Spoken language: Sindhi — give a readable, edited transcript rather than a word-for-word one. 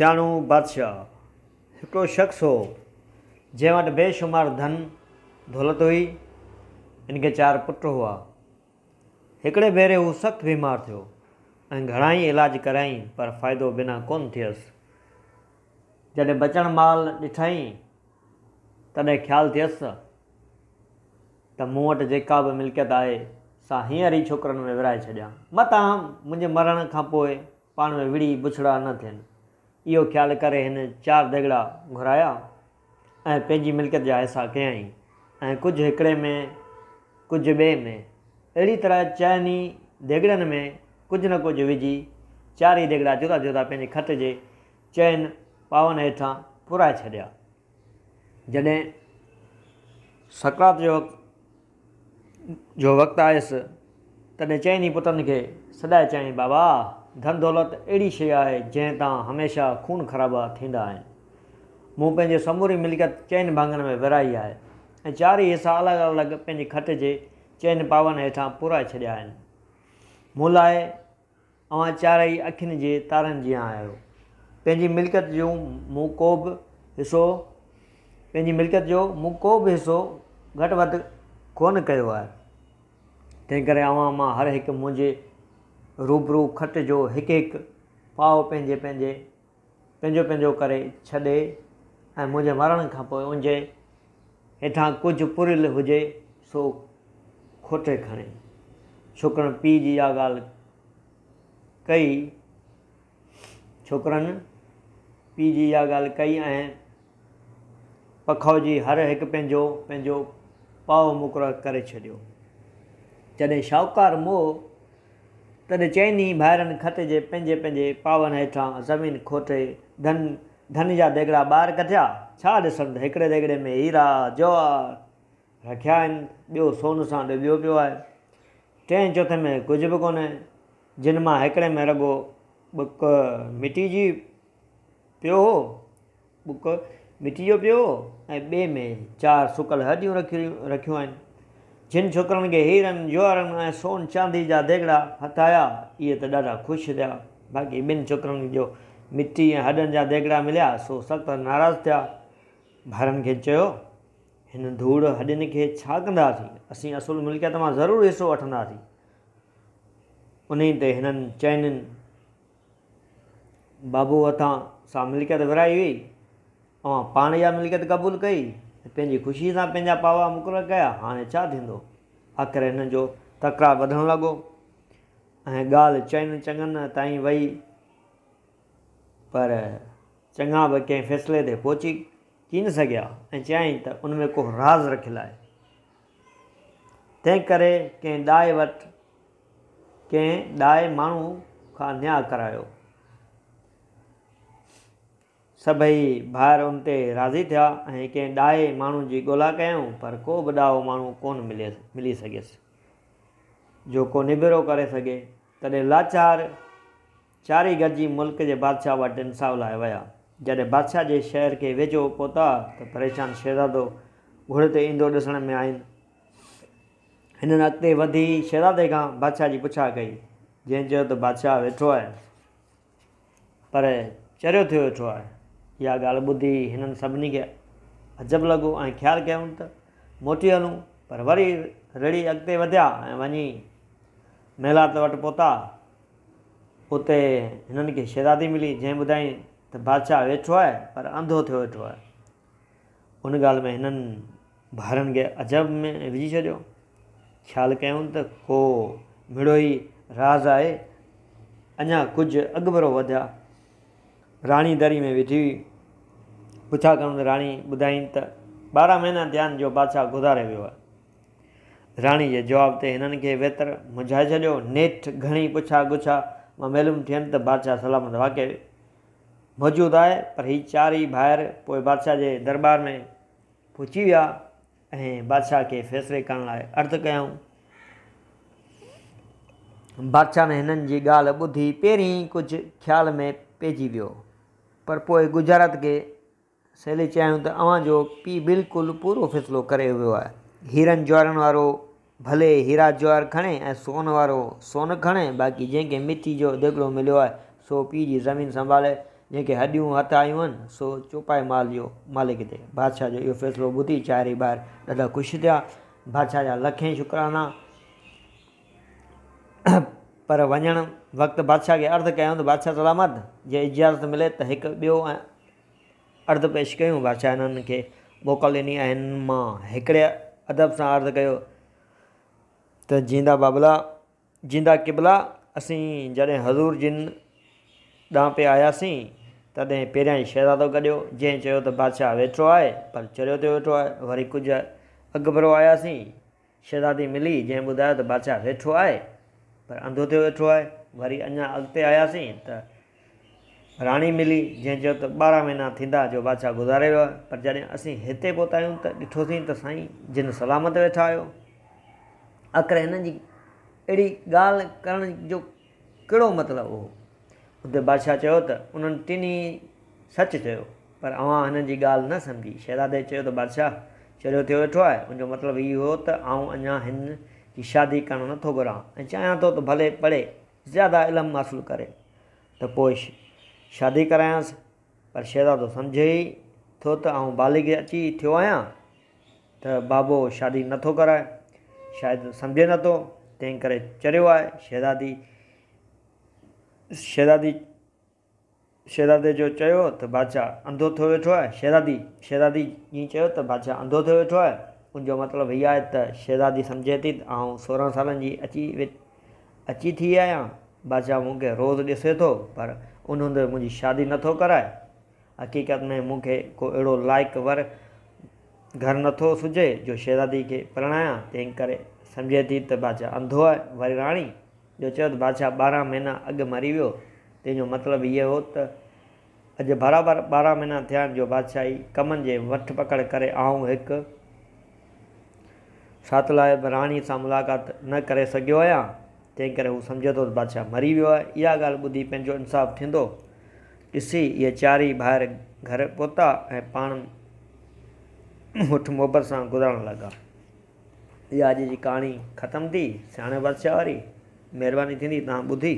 سياڻو بادشاهه هڪڙو شخص هو، جنهن وٽ بي شمار ڌن دولت هئي. هن کي چار پٽ هئا. هڪڙي ڀيري هو سخت بيمار ٿيو ۽ گهڻائي علاج ڪرايائين پر فائدو بنهه ڪونه ٿيس. جڏهن بچڻ مهل ڏٺائين، تڏهن خيال ٿيس ته مون وٽ جيڪا به ملڪيت آهي، سا هينئر ئي ڇوڪرن ۾ ورهائي ڇڏيان، متان منهنجي مرڻ کان پوء پاڻ ۾ وڙهي بڇڙا نه ٿين. اهو خيال ڪري هن چار ديڳڙا گهرايا ۽ پنهنجي ملڪيت جا حصا ڪيائين ۽ ڪجهه هڪڙي ۾ ڪجهه ٻئي ۾. اهڙي طرح چئن ئي ديڳڙن ۾ ڪجهه نه ڪجهه وجهي چار ئي ديڳڙا جدا جدا پنهنجي کٽ جي چئن پاون هيٺان پورائي ڇڏيا. جڏهن سڪرات جو وقت آيس، تڏهن چئن ئي پٽن کي سڏائي چيائين، بابا! ڌن دولت اهڙي شيء آهي، جنهن تان هميشه خون خرابا ٿيندا آهن. مون پنهنجي سموري ملڪيت چئن ڀاڱن ۾ ورهائي آهي ۽ چار ئي حصا الڳ الڳ پنهنجي کٽ جي چئن پاون هيٺان پورائي ڇڏيا آهن. مون لاء اوهان چارئي اکين جي تارن جيان آهيو. پنهنجي ملڪيت جو مون ڪو به حصو پنهنجي ملڪيت جو مون ڪو به حصو گهٽ وڌ ڪونه ڪيو آهي. تنهنڪري اوهان مان هر هڪ منهنجي روبرو کٽ جو هڪ هڪ پائو پنهنجي پنهنجي پنهنجو پنهنجو ڪري ڇڏي ۽ منهنجي مرڻ کان پوء ان جي هيٺان ڪجهه پوريل هجي سو کوٽي کڻي. ڇوڪرن پيء جي اها ڳالهه ڪئي. ڇوڪرن پيء جي اها ڳالهه ڪئي ۽ پکوجي هر هڪ پنهنجو پنهنجو پائو مقرر ڪري ڇڏيو. جڏهن شاهوڪار مئو، تڏهن چئن ئي ڀائرن کٽ جي پنهنجي پنهنجي پاون هيٺان زمين کوٽي ڌن ڌن جا ديڳڙا ٻاهر ڪڍيا. ڇا ڏسن ته هڪڙي ديڳڙي ۾ هيرا جواهر رکيا آهن، ٻيو سون سان ڏبيو پيو آهي. ٽئين چوٿين ۾ ڪجهه به ڪونهي، جن مان هڪڙي ۾ رڳو ٻڪ مٽي جي پيو هو. ٻڪ مٽي جو پيو هو ۽ ٻئي ۾ چار سڪل هڏيون رکيون آهن. جن ڇوڪرن کي هيرن، جواهرن ۽ سون چاندي جا ديڳڙا هٿ آيا، اهي ته ڏاڍا خوش ٿيا. باقي ٻن ڇوڪرن کي جو مٽي ۽ هڏن جا ديڳڙا مليا، سو سخت ناراض ٿيا. ڀائرن کي چيو، هن ڌوڙ هڏين کي ڇا ڪنداسين؟ اسين اصل ملڪيت مان ضرور حصو وٺنداسين. انهيء تي هنن چئني بابو هٿان سا ملڪيت ورهائي وئي. اوهان پاڻ اها ملڪيت قبول ڪئي ۽ پنهنجي خوشيء سان پنهنجا پاوا مقرر ڪيا، هاڻي ڇا ٿيندو؟ آخر هنن جو تڪرار وڌڻ لڳو ۽ ڳالهه چئن چڱن تائين وئي، پر چڱا به ڪنهن فيصلي تي پهچي ڪين سگهيا ۽ چيائين ته ان ۾ ڪو راز رکيل آهي، تنهنڪري ڪنهن ڏاهي وٽ ڪنهن ڏاهي ماڻهو کان نياء ڪرايو. سڀئي ڀائر ان تي راضي ٿيا ۽ ڪنهن ڏاهي ماڻهو جي ڳولا ڪيائون، پر ڪو به ڏاهو ماڻهو ڪونه ملي سگهيس، جو ڪو نبيرو ڪري سگهي. تڏهن لاچار چارئي گڏجي ملڪ جي بادشاهه وٽ انصاف لاء ويا. جڏهن بادشاهه جي شهر کي ويجهو پهتا ته پريشان شهزادو گهوڙي تي ايندو ڏسڻ ۾ آين. هنن اڳتي وڌي شهزادي کان بادشاهه جي پڇا ڪئي، جنهن چيو ته بادشاهه ويٺو آهي، پر چريو ٿيو ويٺو آهي. اها ڳالهه ٻڌي هنن سڀني کي عجب لڳو ۽ خيال ڪيائون ته موٽي هلون، پر وري رڙهي اڳتي وڌيا ۽ وڃي محلات وٽ پهتا. اتي هنن کي شهزادي ملي، جنهن ٻڌايائين ته بادشاهه ويٺو آهي، پر انڌو ٿيو ويٺو آهي. ان ڳالهه ۾ هنن ڀائرن کي عجب ۾ وجهي ڇڏيو. خيال ڪيائون ته ڪو مڙوئي راز آهي. اڃا ڪجهه اڳڀرو وڌيا. راڻي دري ۾ ويٺي هئي. پڇا ڪيائون ته راڻي ٻڌايائين ته 12 مهينا ٿيا آهن جو بادشاهه گذاري ويو آهي. راڻي جي جواب تي هنن کي ويتر منجهائي ڇڏيو. نيٺ گهڻي پڇا ڳڇا مان معلوم ٿين ته بادشاهه سلامت واقعي موجود آهي، پر هي چار ئي ڀائر پوء بادشاهه جي درٻار ۾ پهچي ويا ۽ بادشاهه کي فيصلي ڪرڻ لاء عرض ڪيائون. بادشاهه هنن جي ڳالهه ٻڌي پهرين ڪجهه خيال ۾ پئجي ويو، پر پوء ڳجهارت کي سهيلي چيائون ته اوهان جو پيء بلڪل پورو فيصلو ڪري ويو آهي. هيرن جواهرن وارو ڀلي هيرا جواهر کڻي ۽ سون وارو سون کڻي، باقي جنهن کي مٽي جو ديڳڙو مليو آهي، سو پيء جي زمين سنڀالي. جنهن کي هڏيون هٿ آيون آهن، سو چوپائي مال جو مالڪ ٿئي. بادشاهه جو اهو فيصلو ٻڌي چارئي ڀائر ڏاڍا خوش ٿيا. بادشاهه جا لکين شڪرانا. پر وڃڻ وقت بادشاهه کي عرض ڪيائون ته بادشاهه سلامت، جي اجازت ملي ته هڪ ٻيو عرض پيش ڪيون. بادشاهه هنن کي موڪل ڏني ۽ هنن مان هڪڙي ادب سان عرض ڪيو ته جيندا بابلا! جيندا قبلا! اسين جڏهن حضور جن ڏانهن پئي آياسين، تڏهن پهريائين شهزادو گڏيو، جنهن چيو ته بادشاهه ويٺو آهي، پر چريو ٿيو ويٺو آهي. وري ڪجهه اڳڀرو آياسين، شهزادي ملي، جنهن ٻڌايو ته بادشاهه ويٺو آهي، پر انڌو ٿيو ويٺو آهي. وري اڃا اڳتي آياسين ته راڻي ملي، جنهن چيو ته 12 مهينا ٿيندا جو بادشاهه گذاري ويو آهي، پر جڏهن اسين هتي پهتا آهيون ته ڏٺوسين ته سائين جن سلامت ويٺا آهيو. آخر هنن جي اهڙي ڳالهه ڪرڻ جو ڪهڙو مطلب هو؟ اتي بادشاهه چيو ته انهن ٽنهي سچ چيو، پر اوهان هنن جي ڳالهه نه سمجهي. شهزادي چيو ته بادشاهه چريو ٿيو ويٺو آهي، ان جو مطلب هي هو ته آئون اڃا هن جي شادي ڪرڻ نٿو گهران ۽ چاهيان ٿو ته ڀلي پڙهي زياده علم حاصل ڪري ته پوء شادي ڪرايانس، پر شهزادو سمجهي ئي ٿو ته آئون بالغ اچي ٿيو آهيان ته بابو شادي نه ٿو ڪرائي، شايد سمجهي نه ٿو، تنهن ڪري چريو آهي. شهزادي شهزادي شهزادي جو چيو ته بادشاهه انڌو ٿيو ويٺو آهي. شهزادي شهزادي جي چيو ته بادشاهه انڌو ٿيو ويٺو آهي. ان جو مطلب هي آهي ته شهزادي سمجهي ٿي ته آئون 16 سالن جي اچي اچي ٿي آهيان. بادشاهه مون کي روز ڏسي ٿو پر ان هوندي به منهنجي شادي نه ٿو ڪرائي. حقيقت ۾ مون کي ڪو اهڙو لائق ور گهر نه ٿو سجهي جو شهزادي کي پرڻايان. تنهن ڪري سمجهي ٿي ته بادشاهه انڌو آهي. وري راڻي جو چيو ته بادشاهه 12 مهينا اڳ مري ويو، تنهن جو مطلب هيء هو ته اڄ برابر 12 مهينا ٿيا آهن جو بادشاهي ڪمن جي وٺ پڪڙ ڪري آئون هڪ ساعت لاء به راڻي سان ملاقات نه ڪري سگهيو آهيان، تنهن ڪري هو سمجهي ٿو ته بادشاهه مري ويو آهي. اها ڳالهه ٻڌي پنهنجو انصاف ٿيندو ڏسي اهي چارئي ڀائر گهر پهتا ۽ پاڻ مٺ محبت سان گذارڻ لڳا. اها اڄ جي ڪهاڻي ختم ٿي سياڻي بادشاهه واري. مهرباني ٿيندي توهان ٻڌي.